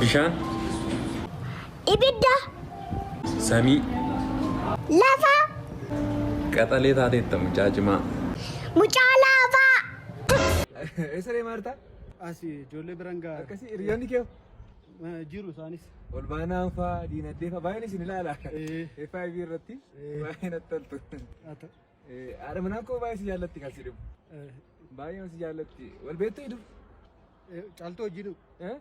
Bishaan. Ibidda. Samii. Lafa. Qaxalee taateetta mucaa cimaa. Mucaa laafaa. Eessa deemaa jirta? Asi ijoollee biran ga'a. Akkasii hiriyoonni kee Jiru isaanis. ol baanaan faa diinagdee faa baay'een isin ilaala. Ee. FIB irratti baay'ee natti toltu. Haa ta'u. Haadha manaa koo baay'ee si jaallatti kan si dhibu. Baay'ee si jaallatti. Wal beektuu idu? Caaltuu hojii dhufu.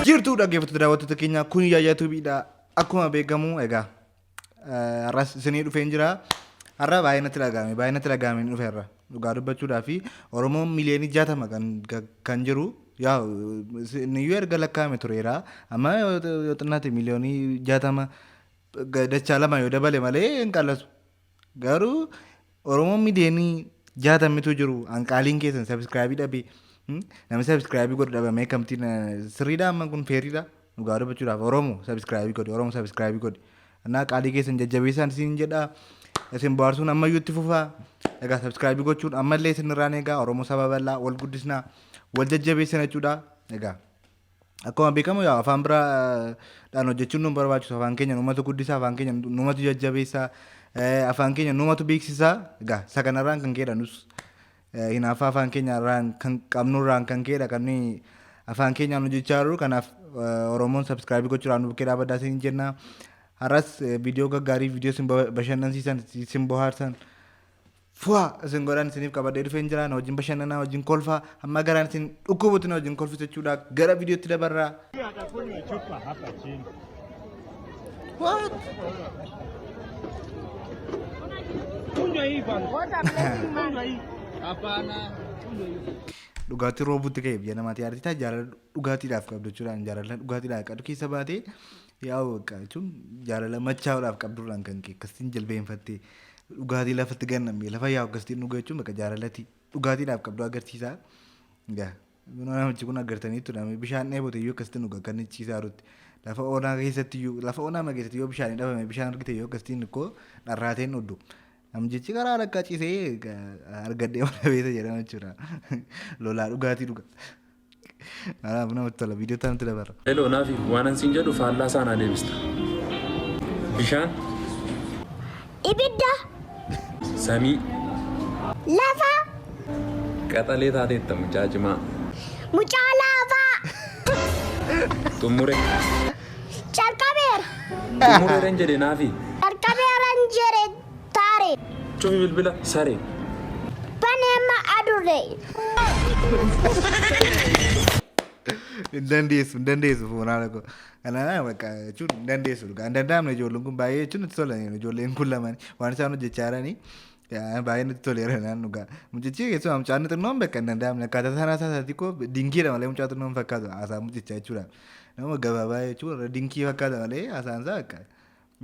Jirtuu dhaggeeffattoota daawwattoota keenya kun Yaayyaa Tuubiidha. Akkuma beekamu egaa har'as isinii dhufeen jira. Har'a baay'ee natti dhaga'ame baay'ee natti dhaga'ame hin dhufe har'a dhugaa dubbachuudhaa fi Oromoon miliyoonii 60 kan kan jiru yaa inniyyuu erga lakkaa'ame tureera. Amma yoo xinnaate miliyoonii 60 dachaa lama yoo dabale malee hin qallasu. Garuu Oromoon miliyoonii 60tu jiru hanqaaliin keessan sabiskiraabii dhabee namni sabiskiraabii godhu dhabamee akkamittiin sirriidha amma kun feeriidha dhugaa dubbachuudhaaf Oromoo sabiskiraabii godhi Oromoo sabiskiraabii godhi. Innaa qaalii keessan jajjabeessaan isin jedha isin bohaarsuun ammayyuu itti fufaa egaa sabiskiraabii gochuun ammallee isin irraan egaa Oromoo saba bal'aa wal guddisnaa wal jajjabeessina jechuudha egaa. Akkuma beekamu yaa afaan biraa dhaan hojjechuun nu barbaachisu afaan keenya numatu guddisa afaan keenya numatu jajjabeessa afaan keenya numatu beeksisa egaa isa kanarraan kan ka'edha nus hinaaffaa afaan keenya irraan kan qabnurraan kan ka'edha kan nuyi afaan keenyaan hojjechaa jirru kanaaf Oromoon sabskraayibii gochuudhaan nu bukkee dhaabadhaa isin jenna har'as viidiyoo gaggaarii viidiyoo isin bashannansiisan isin bohaarsan Fuha isin godhan isiniif qabadhee dhufeen jira na wajjin bashannanaa wajjin kolfaa hamma garaan isin dhukkubutti na wajjin kolfisu jechuudha gara viidiyootti dabarraa. What? Dhugaatii roobutti ka'e biyya namaati yaadataa jaalala dhugaatiidhaaf qabdu jechuudhaan jaalala dhugaatiidhaaf qabdu keessa baatee yaa'u bakka jechuun jaalala machaa'uudhaaf qabdurraan kan ka'e akkasiin jilbeenfattee Dhugaatii lafatti gannamee lafa yaa'u akkasitti dhuga jechuun bakka jaalalati dhugaatiidhaaf qabdu agarsiisa. Egaa namichi kun agartaniittu namni bishaan dheebote iyyuu akkasitti dhuga kan inni ciisaa jirutti. Lafa onaa keessatti iyyuu lafa onaa ma keessatti yoo bishaan dhabame bishaan argite yoo akkasitti ikkoo dharraateen dhugdu. Namtichi karaa lakkaa ciisee argadhee mana beesa jedhama jechuudha. Lolaa dhugaatii dhuga. Kanaaf namatti tola viidiyoo itti dabarra. Hello Naafi, waanan siin jedhu faallaa isaa naa deebista. Bishaan. Ibidda. Samii. Lafa. Qaxalee taateetta mucaa cimaa. Mucaa laafaa. Xumure. Calqabeera. Xumureeran jedhe Naafi. Calqabeeran jedhe Taare. Cufi bilbila saree. Bani amma adurree. Hin dandeessu hin dandeessu foonaa koo. Kana bakka jechuun hin dandeessu dhugaa hin danda'amne ijoolleen kun baay'ee jechuun nutti tolan ijoolleen kun lamaan waan isaan hojjechaa jiranii baay'ee nutti toleera naan dhugaa. Mucichi keessumaa mucaan xinnoon bakka hin danda'amne akkaataa isaan haasaa isaatii koo dinkiidha malee mucaa xinnoon fakkaatu haasaa mucichaa jechuudha. Nama gabaabaa jechuun dinkii fakkaata malee haasaan isaa akka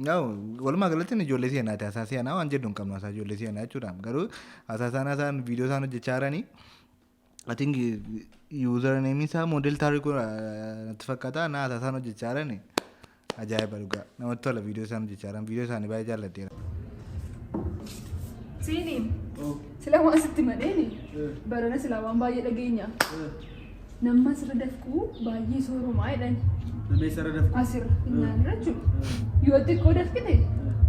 Yaa'u walumaa galatti inni ijoollee seenaati haasaa seenaa waan jedhu hin qabnu haasaa ijoollee seenaa jechuudha. Garuu haasaa isaan haasaan viidiyoo isaan hojjechaa jiranii I think user name isaa model taarikuu natti fakkaata na haasaa isaan hojjechaa jiranii ajaa'iba dhugaa namatti tola viidiyoo isaan hojjechaa jiran viidiyoo isaanii baay'ee jaalladheera. Siini sila waan sitti madeeni barana silaa waan baay'ee dhageenya. Namma asirra dafquu baay'ee soorumaa jedhan. Namni eessarra dafqu? Asirra finyaanirra jechuudha. Yoo xiqqoo dafqite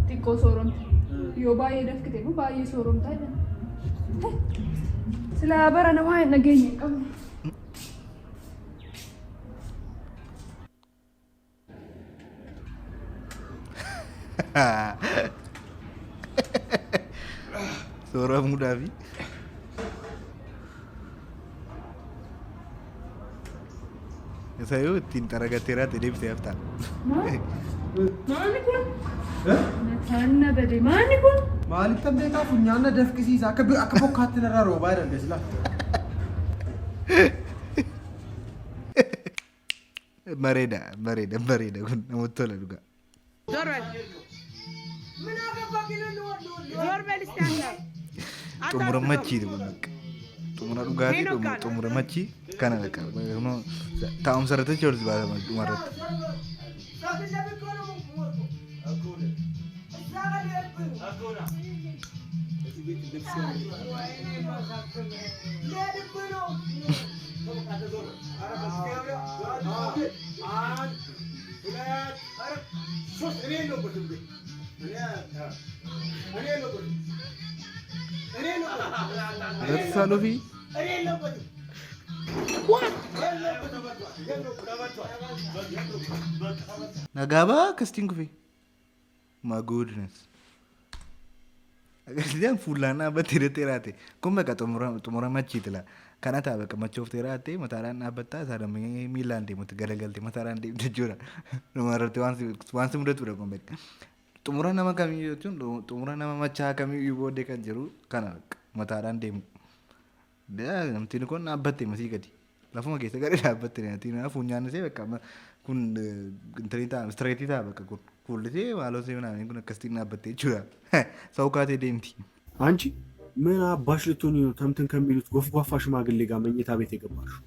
xiqqoo sooromte. Yoo baay'ee dafqite immoo baay'ee sooromta jedhan. Silaa barana waa hin dhageenye hin qabnu. Sooramuudhaafi. Isayyuu ittiin xaragateeraa ta'e deebisee haftaa. Maal? Maali kun? Mataan na bade. Maali kun? Maalittan beekaa funyaan na dafqisiisa akka akka bokkaatti narraa roobaa darbe silaa. Bareeda bareeda bareeda kun namatti tola dhugaa. ዞር በል ዞር በል እስቲ አንተ Xumura machiiti kun bakka. Xumura dhugaatii xumura machii kana bakka. Taa'umsa irratti jecha walitti baasama dhuma irratti. ቤት ልብስ Irratti saaluu fi nagaa akkasitiin kufe. My goodness. Agarsiisaan fuullaan dhaabbattee irratti raate. Kun bakka xumura machiiti la. Kana ta'a bakka machooftee raatte mataadhaan dhaabbattaa isaa damee miilaan deemutti garagalte mataadhaan deemte jechuudha. Dhuma irratti waan si mudatudha kun bakka. Xumura nama kamiyyuu jechuun xumura nama machaa kamiyyuu booddee kan jiru kana bakka mataadhaan deemu. Namtiin kun dhaabbatte masii gadi. Lafuma keessa gadi dhaabbatte namtiin funyaan isee bakka amma kun intinii ta'a straight ta'a bakka kun. Fuulli isee maaloo isee minaamin kun akkasitiin dhaabbatte jechuudha. Saawukaatee deemti. አንቺ ምን አባሽ ልትሆኚ ነው ተምትን ከሚሉት ጎፍጓፋ ሽማግሌ ጋር መኝታ ቤት የገባሽው?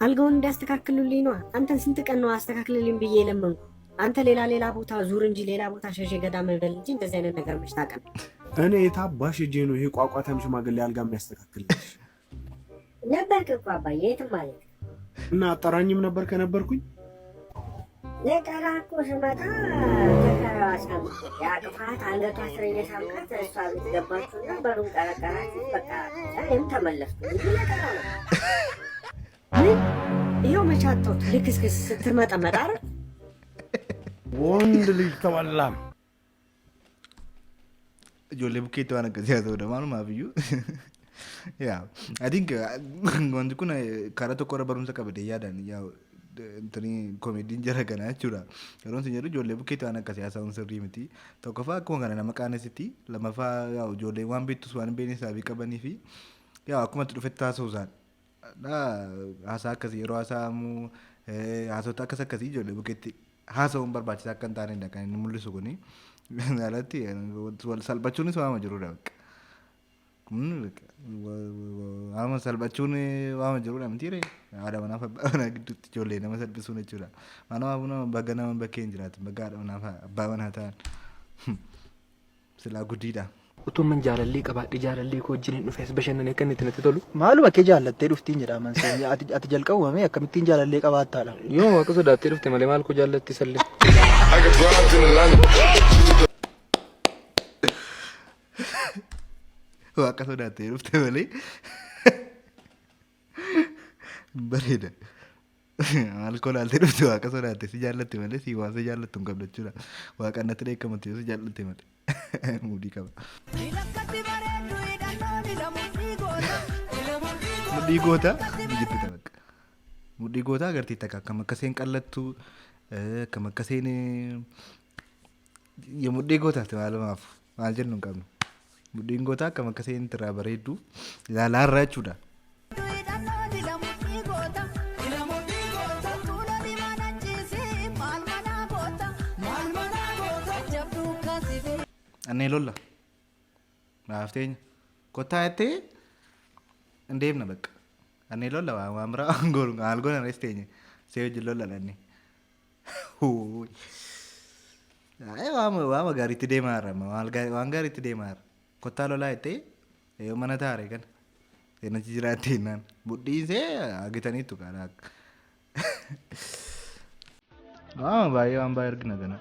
አልጋውን እንዲያስተካክሉልኝ ነዋ። አንተን ስንት ቀን ነው አስተካክልልኝ ብዬ የለመንኩ? አንተ ሌላ ሌላ ቦታ ዙር እንጂ ሌላ ቦታ ሸሼ ገዳም በል እንጂ እንደዚህ አይነት ነገር መች ታውቃለህ? እኔ የታባሽ ሄጄ ነው ይሄ ቋቋታም ሽማግሌ አልጋ የሚያስተካክልልሽ? ነበርክ እኮ አባዬ፣ የትም ማለት እና አጠራኝም ነበር ከነበርኩኝ። ልጠራህ እኮ ስመጣ ተከራዋ ሳም የአቅፋት አንገቷ ስር እየሳምካት እሷ ቤት ገባችሁና በሩን ቀረቀራችሁ። በቃ እኔም ተመለስኩ እንጂ ልጠራ ነው። ምን ይኸው መች አጣሁት ልክስክስ ስትርመጠመጥ አይደል? ወንድ ልጅ ተበላ። Ijoollee bukkeetti waan akkasii haa ta'udha maalumaaf iyyuu. Yaa, I think wanti kun karaa tokko irra barumsa qabate yaadaan yaa intini komeediin jara kanaa jechuudha. Yeroon isin jedhu ijoollee bukkeetti waan akkasii haasa'uun sirrii miti. Tokkoffaa akkuma kana nama qaanessitti, lammaffaa yaa ijoolleen waan beektus waan hin beekne saabii qabanii fi yaa akkuma itti dhufetti haasa'u isaan. Haasaa akkasii yeroo haasa'amu haasota akkas akkasii ijoollee bukkeetti haasa'uun barbaachisaa akka hin taanedha kan inni mul'isu kuni. Alatti salphachuunis waama jirudha bakka. Kun waama salphachuun waama jirudha miti ree. Haadha manaaf abbaa manaa gidduutti ijoollee nama salphisuun jechuudha. Maanaaf nama baga nama bakkee hin jiraatu baga haadha manaaf abbaa manaa ta'an. Silaa guddiidha. Utuu man jaalallee qabaadhe jaalallee koo wajjin hin dhufes bashannanee akka inni itti natti tolu. Maaluma kee jaallattee dhuftiin jedha amansiin. Ati jalqabumame akkamittiin jaalallee qabaattaadha? Yoo waaqa sodaattee dhufte malee maal koo jaallatti sallee. Waaqa sodaattee dhufte malee. Bareeda. Maal koo laaltee dhufte waaqa sodaatte si jaallatte malee si waan si jaallattu hin qabdu jechuudha. Waaqa natti dheekkamatti yoo si jaallatte malee. Mudhii qaba. Mudhii goota jibbita bakka. Mudhii goota agartee takka akkam akka isheen qallattu, akkam akka isheen mudhii gootaati maalumaaf maal jennu hin qabnu. Mudhiin gootaa akkam akka isheen irraa bareeddu ilaalaa irraa jechuudha. Annee lolla. Naaf teenya. Kottaa jettee hin deemna bakka. Annee lolla waan biraa waan goonu maal goona rees teenya. See wajjin lolla dhanne. Waama gaariitti deemaa jirra waan gaariitti deemaa jirra. Kottaa lolaa jettee yoo mana taare kana. Seenachi jiraatte jennaan. Mudhiin see hagitaniitu karaa. Waama baay'ee waan baay'ee argina kana.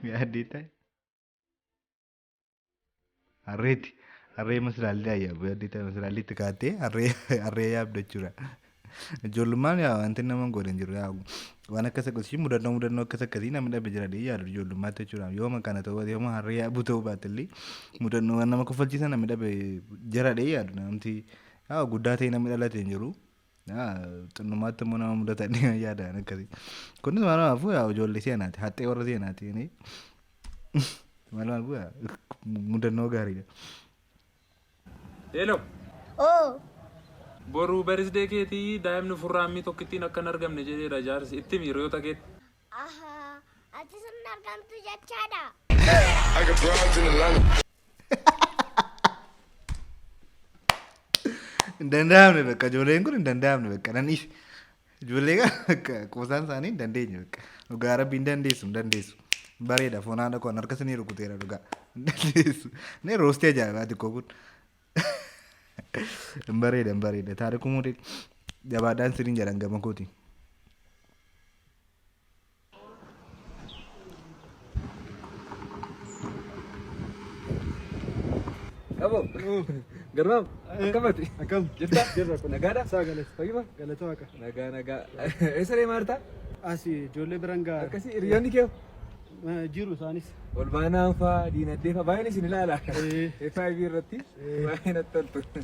Yaaddee ta'e. Harreetti. Harree maslaallee ayyaabuu yaaddee ta'e maslaallee itti kaattee harree yaabda jechuudha. Ijoollummaan yaa wanti nama hin goone hin jiru yaa waan akkas akkasii mudannoo mudannoo akkas akkasii namni dhabe jira dhee yaadu ijoollummaatti jechuudha. Yooma kana ta'uu baate yooma harree yaabuu ta'uu baate illee mudannoo waan nama kofalchiisan namni dhabe jira dhee yaadu namti yaa guddaa ta'e namni dhalate hin jiru. Yaa xinnummaatti immoo nama mudata dhee yaada akkasii. Kunis maal maafuu yaa ijoollee seenaati haxxee warra seenaati. Maal maafuu yaa mudannoo gaariidha. Hello. Oo. Boruu birthday keetii daa'imni furraammii tokkittiin akka hin argamne jedheera jaarsi. Itti himi hiriyoota keetti. Ahaa. Ati sun argamtu jechaadha. Hin danda'amne bakka ijoolleen kun hin danda'amne bakka nan dhiise. Ijoollee kana bakka qoosaan isaanii hin dandeenye bakka. Dhugaa rabbi hin dandeessu hin dandeessu. Bareeda foon haadha koon harka isinii rukuteera dhugaa. Hin dandeessu. Inni roostii ajaa'ibaati koo kun. Hin bareeda hin bareeda. Taarikuu Muudee jabaadhaan isiniin jedhan gama kooti. Qabo. Garmaam. Akkamati? Akkam? Jirta? Jirra kun. Nagaadha? Isaa galata. Fayyuma? Galata waaqa. Nagaa nagaa. Eessa deemaa jirta? Asi ijoollee biraan ga'a. Akkasii hiriyoonni kee Jiru isaanis. ol baanaan faa diinagdee faa baay'een isin ilaala. FIB irratti baay'ee natti toltu.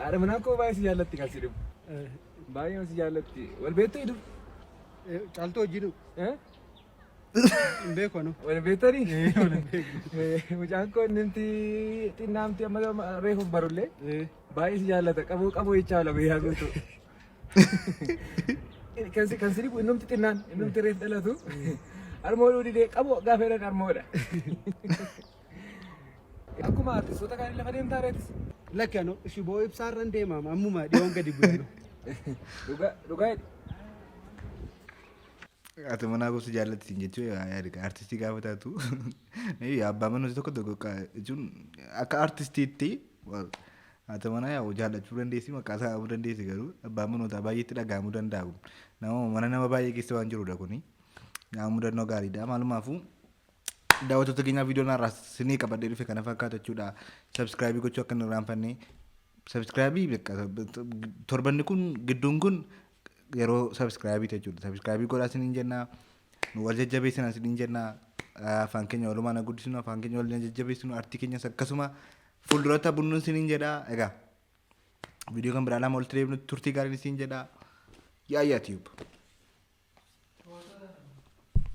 Haadha manaa koo baay'ee si jaallatti kan si dhibu. Baay'ee si jaallatti. Wal beektuu idu? Caaltuu hojii hin beeku anu. Wal beektanii? Mucaan koo inni xinnaamti amma reefu barullee baay'ee si jaallata. Qaboo qaboo jechaa oola guyyaa guutuu. Kan si dhibu innumti xinnaan innumti reef dhalatu harmoodhuu didee qaboo gaafa jedhan harmoodha. Akkuma artistoota kaanii lafa deemtaa reetis. Lakki anu shiboo ibsaarra hin deemaam ammuma dhiyoon gadi bu'e. Dhugaa dhugaa jedhi. Ati manaa gosa jaallatti jechuu yaada artistii gaafa taatu abbaa manaa tokko tokko jechuun akka artistiitti haati manaa yaa jaallachuu dandeessi, maqaa isaa dhaabuu dandeessi, garuu abbaa manootaa baay'eetti dhaga'amuu danda'a kun nama mana nama baay'ee keessa waan jirudha kuni nama mudannoo gaariidha. Maalumaafuu daawwattoota keenyaa, viidiyoon har'aas sinii qabadhee dhufe kana fakkaata jechuudha. Subscribe gochuu akka hin irraanfanne. Subscribe torbanni kun gidduun kun yeroo subscribe jechuudha. Subscribe godhaa siniin jennaa, nu wal jajjabeessinaa siniin jennaa, afaan keenya walumaan guddisnu, afaan keenya waliin jajjabeessinu, artii keenyas akkasuma fuulduratti bunnuun siniin jedhaa. Egaa viidiyoo kan biraa lama walitti deebinu turtii gaariin siniin jedhaa. Yaayyaa Tube.